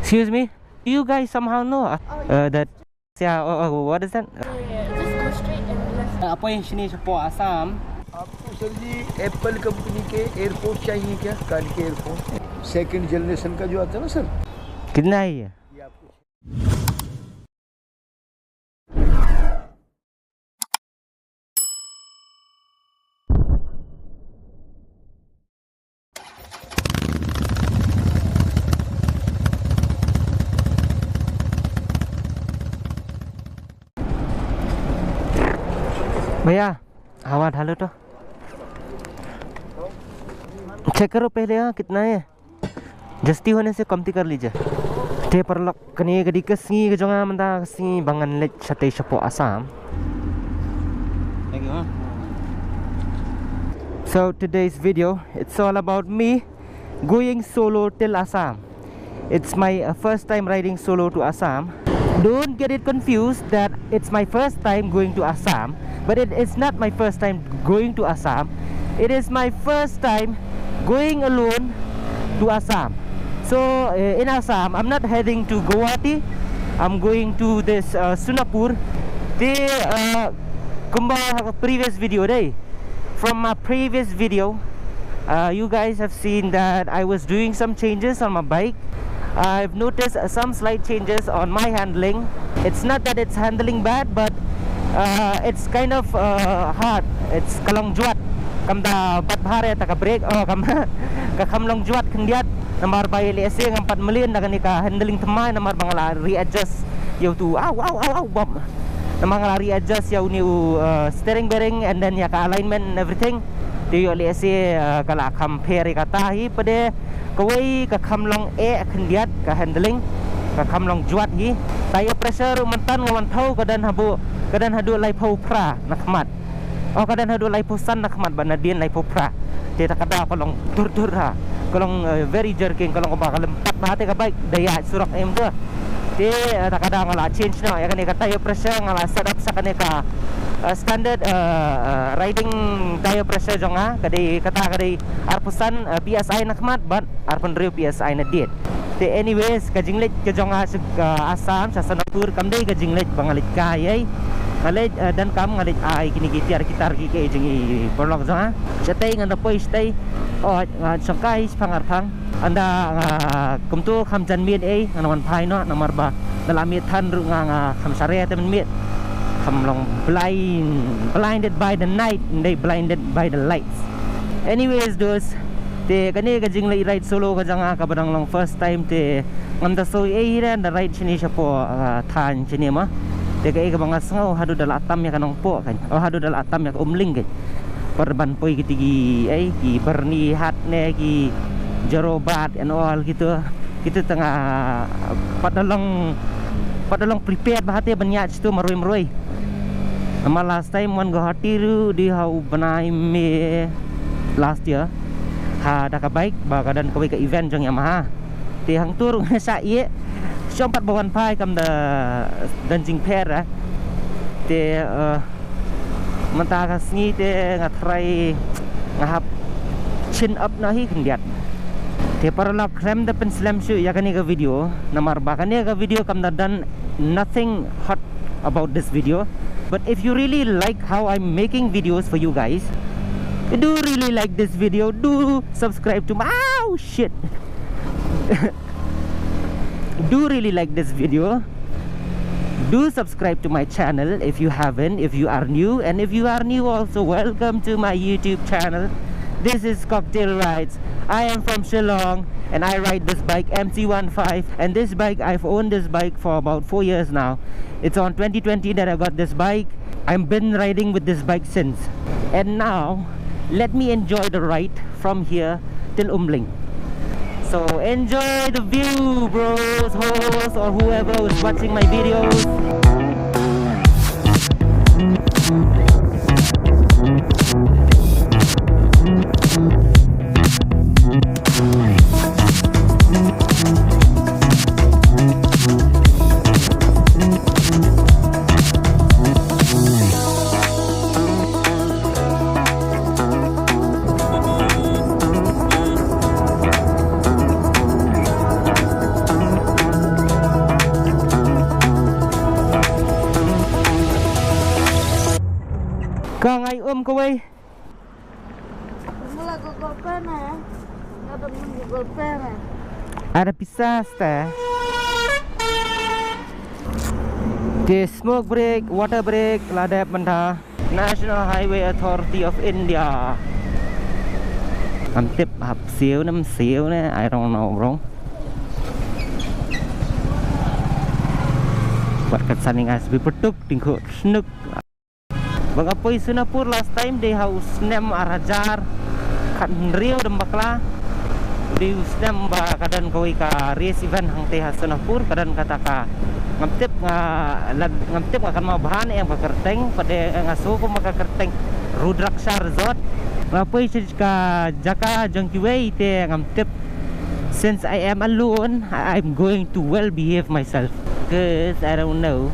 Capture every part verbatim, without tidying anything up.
Excuse me? Do you guys somehow know uh, uh, that? Yeah, oh, oh, what is that? Yeah, just go straight and left. Apoy shini shapoh Assam. आपको सर जी एप्पल कंपनी के एयरपोर्ट चाहिए क्या? कान के एयरपोर्ट सेकंड जनरेशन का जो आता है ना सर। कितना है ये? ये आपको भैया, हवा डालो तो। चेक करो पहले, हाँ, कितना है। जस्ती होने से कमती कर लीजिए। Te paralok, kane ka dei ka sngi ka jong nga mynta, ka sngi ba ngan leit shatei shapoh Assam. Thank you, huh? So today's video, it's all about me going solo till Assam. It's my uh, first time riding solo to Assam. Don't get it confused that it's my first time going to Assam, but it is not my first time going to Assam. It is my first time going alone to Assam. So uh, in Assam, I'm not heading to Guwahati. I'm going to this uh, Sonapur. Te uh, kumba ha ka previous video dei. From my previous video, uh, you guys have seen that I was doing some changes on my bike. I've noticed uh, some slight changes on my handling. It's not that it's handling bad, but uh, it's kind of uh, hard. It's ka long jwat. Kam da bat bha re ta ka brake, oh, kam ka kham long jwat khyndiat. Namar ba ïa lehse ngam pat mlien da kane ka handling thymmai, namar ba nga la readjust ïa utu, au, au, au, au, bam. Namar nga la readjust ïa une u uh, steering bearing and then ïa ka alignment and everything. Te ïoh lehse uh, ka la kham pher ïa kata hi pat de. Kawei ka kham long eh khyndiat ka handling, ka kham long jwat hi. Tire pressure ruh mynta nga wan thew ka don haduh, ka don haduh laiphew phra na khmat. Oh, ka don haduh laiphew san na khmat bad nadien laiphew phra. Te ta ka daw ka long dur dur ha. Ka long uh, very jerking, ka long kaba ka lympat bha te ka bike da ïaid surok em te. Te uh, ta ka daw nga la change noh ïa kane ka tire pressure, nga la set up sa kane ka uh, standard uh, uh, riding tire pressure jong nga. Ka dei kata ka dei arphew san uh, P S I na khmat bad arphew hynriew P S I na diet. Te anyways, ka jingleit ka jong nga sha uh, Assam, sha Sonapur, kam dei ka jingleit ba nga leit kai ei. Nga leit uh, donkam, nga leit ai kine ki tiar ki tar ki kaei jong i paralok jong nga. Shatei ngan da poi shatei. Oh, nga shong kai shaphang arphang. Ynda nga kumto kham jan miet ei, ngan wan phai noh namar ba da la miet than ruh nga, nga kham share te mynmiet. Kham long blind, blinded by the night, ym dei blinded by the lights. Anyways, dudes, te kane ka jingleit ride solo ka jong nga kaba dang long first time te ngam da soi ei re, da ride shane shapoh uh, thaiñ shane ma. Te kaei kaba nga sngew haduh da la tam ïa ka Nongpoh kan. Oh, haduh da la tam ïa ka Umling kan. Par ban poi kiti ki ei ki Byrnihat ne ki Jorabat and all kito. Kito tang pat da long, pat da long prepared bha te ban ïaid shatu marwei marwei. Namar last time wan Guwahati ruh dei ha u bnai May last year. Ha da ka bike ba ka don kawei ka event jong Yamaha. Te hangto ruh nga shah ïeh. Shong pat ba wan phai kam da don jingpher ah. Te uh, mynta ka sngi te nga try, nga hap chin up noh hi khyndiat. Te paralok, khlem da pynslem shuh ïa kane ka video namar ba kane ka video kam da don nothing hot about this video. But if you really like how I'm making videos for you guys, do really like this video, do subscribe to my, oh shit. Do really like this video, do subscribe to my channel if you haven't, if you are new, and if you are new also, welcome to my YouTube channel. This is Cocktail Rides. I am from Shillong and I ride this bike M C one five, and this bike, I've owned this bike for about four years now. It's on twenty twenty that I got this bike. I've been riding with this bike since. And now, let me enjoy the ride from here till Umling. So enjoy the view, bros, hoes, or whoever is watching my videos. Ka ngai um kawei. Mula Google Pay na ya. Ada pun Google Pay na. Ada pisa sta. Te smoke break, water break, la dep mynta. National Highway Authority of India. Ngam tip hap siew ne, siew ne, I don't know, bro. Wat kat saning as bi petup tingkuk snuk. Ba nga poi Sonapur last time dei ha u snem ar hajar khathynriew dang bakla. Dei u snem ba ka don kawei ka race event hangtei ha Sonapur, ka don kata ka, ngam tip nga lad, ngam tip nga kan ma bha ne em ka kyrteng, pat de nga sngew kum ka kyrteng Rudraksha Resort. Nga poi sha ka jaka jong kiwei te ngam tip. Since I am alone, I- I'm going to well behave myself. Cause I don't know.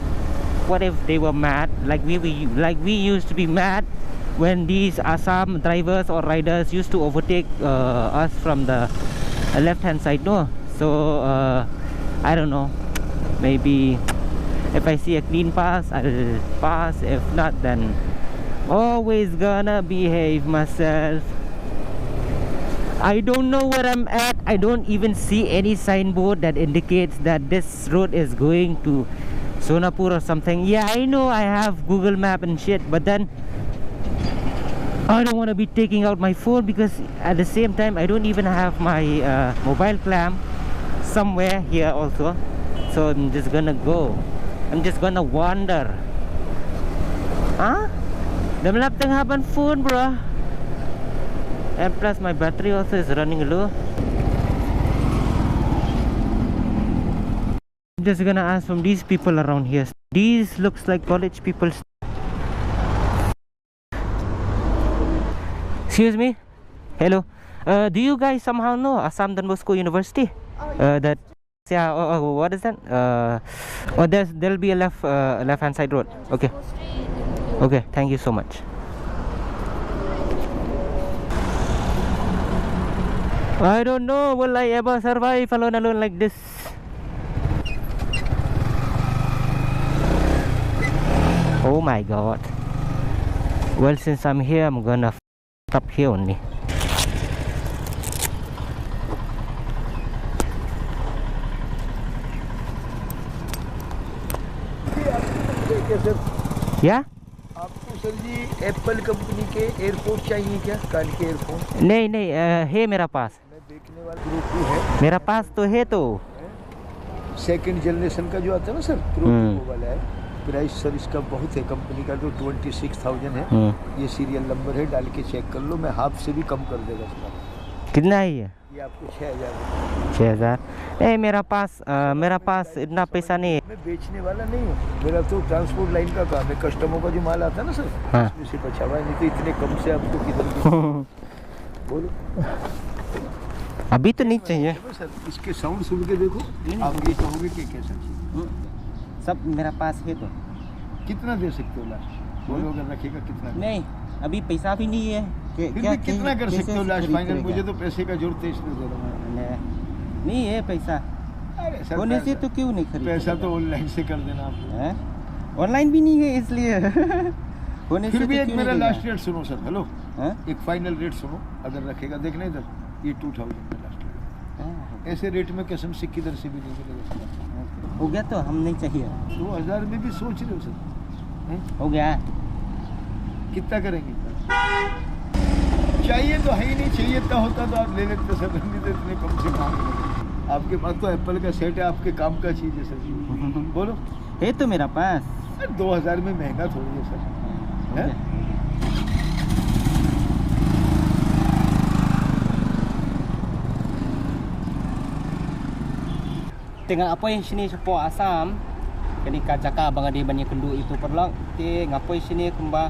What if they were mad? Like we, we like we used to be mad when these Assam drivers or riders used to overtake uh, us from the left hand side, no? So uh, I don't know. Maybe if I see a clean pass, I'll pass. If not, then always gonna behave myself. I don't know where I'm at. I don't even see any signboard that indicates that this road is going to Sonapur or something. Yeah, I know I have Google Map and shit, but then I don't want to be taking out my phone because at the same time I don't even have my uh, mobile clamp somewhere here also. So I'm just gonna go. I'm just gonna wander. Huh? Dem lap teng haban phone, bro. And plus my battery also is running low. I'm just gonna ask from these people around here. These looks like college people. Excuse me. Hello. Uh, do you guys somehow know Assam Don Bosco University? Uh, that yeah. Oh, oh, what is that? Uh, oh, there's there'll be a left uh, left hand side road. Okay. Okay. Thank you so much. I don't know. Will I ever survive alone, alone like this? Oh my God. Well, since I'm here, I'm gonna stop here only. क्या सर? Yeah? आपको सर जी एप्पल कंपनी के एयरपोर्ट चाहिए क्या? कान के एयरफोन? नहीं, नहीं, अ, है मेरा पास। मैं बेचने वाला प्रो टू है। मेरा पास तो है तो। सेकंड जनरेशन का जो आता है ना सर, प्रो हम्म। टू वाला है। प्राइस सर इसका बहुत है, कंपनी का तो ट्वेंटी सिक्स थाउजेंड है। हम्म। ये सीरियल नंबर है, डाल के चेक कर लो, मैं हाफ से भी कम कर देगा सर। कितना है ये? ये आपको छः हज़ार रुपये। छः हज़ार। नहीं, मेरा पास, अ, मेरा पास इतना पैसा नहीं है। मैं बेचने वाला नहीं हूँ, मेरा तो ट्रांसपोर्ट लाइन का काम है। कस्टमर का जो माल आता है ना सर, हाँ। उसमें से बचा हुआ है, नहीं तो इतने कम से आपको किधर भी बोलो। अभी तो नहीं चाहिए। देखो सर, इसके साउंड सुन के देखो, नहीं, नहीं। आप ये कहोगे कि कैसा चाहिए। हम्म, सब मेरा पास है तो। कितना दे सकते हो लास्ट? बोलो, हम्म। अगर रखेगा, कितना? नहीं, अभी पैसा भी नहीं है। के-, फिर क्या, भी कितना कर सकते हो लास्ट फाइनल? मुझे तो पैसे का जरूरत है, इसलिए दे रहा हूँ। नहीं, नहीं है पैसा। अरे सर, होने से तो क्यों नहीं खरीद? पैसा तो ऑनलाइन से कर देना आप लोग। हैं? ऑनलाइन भी नहीं है इसलिए। होने से तो क्यों नहीं लेगा? फिर भी एक मेरा लास्ट रेट सुनो सर, हेलो। हैं? एक फाइनल रेट सुनो, अगर रखेगा, देखना इधर, ये टू थाउजेंड का लास्ट रेट। हाँ, हाँ। ऐसे रेट में कसम से किधर से भी नहीं मिलेगा। हो गया तो हम नहीं चाहिए। दो हज़ार में भी सोच रहे हो सर? हैं? हो गया। कितना करेंगे? चाहिए तो है ही नहीं, चाहिए इतना होता तो आप ले लेते सर, नहीं तो इतने कम से कम। आपके पास तो एप्पल का सेट है, आपके काम का चीज है सर। बोलो। है तो मेरा पास। सर, दो हज़ार में महंगा थोड़ी है सर। हैं? Te nga poi shane shapoh Assam. Kane ka jaka ba nga dei ban ïakynduh ïa uto u paralok. Te nga poi shane kumba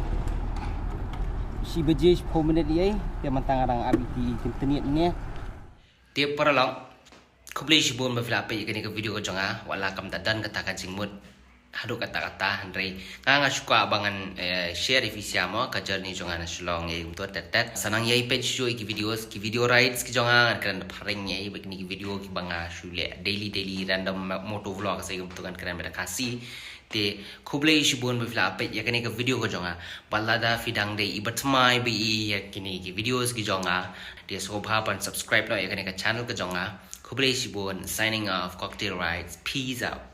shi baje shiphew minit ïa. Te mynta nga dang ap ïa ki internet ne. Te paralok, khublei shibun ba phi la peit ïa kane ka video ka jong nga. Wat la kumta don kata ka jingmut haduh katta katta, hynrei nga nga shu kwah ba ngan, eh, share ïa phi sha mo ka journey jong nga na Shillong ïa kumto tet tet. Sa nang ïai peit shuh ïa ki videos, ki video rides ki jong nga, ngan kren da phareng ïa bad kine ki video kiba nga shu leh daily daily random mo-, moto vlog sa ïa kumto ngan kren bad da Khasi. Te khublei shibun ba phi la peit ïa kane ka video ka jong nga. Bad lada phi dang dei i ba thymmai ba i ïa kine ki videos ki jong nga, te sngewbha ban subscribe noh ïa kane ka channel ka jong nga. Khublei shibun, signing off, Cocktail Rides, peace out.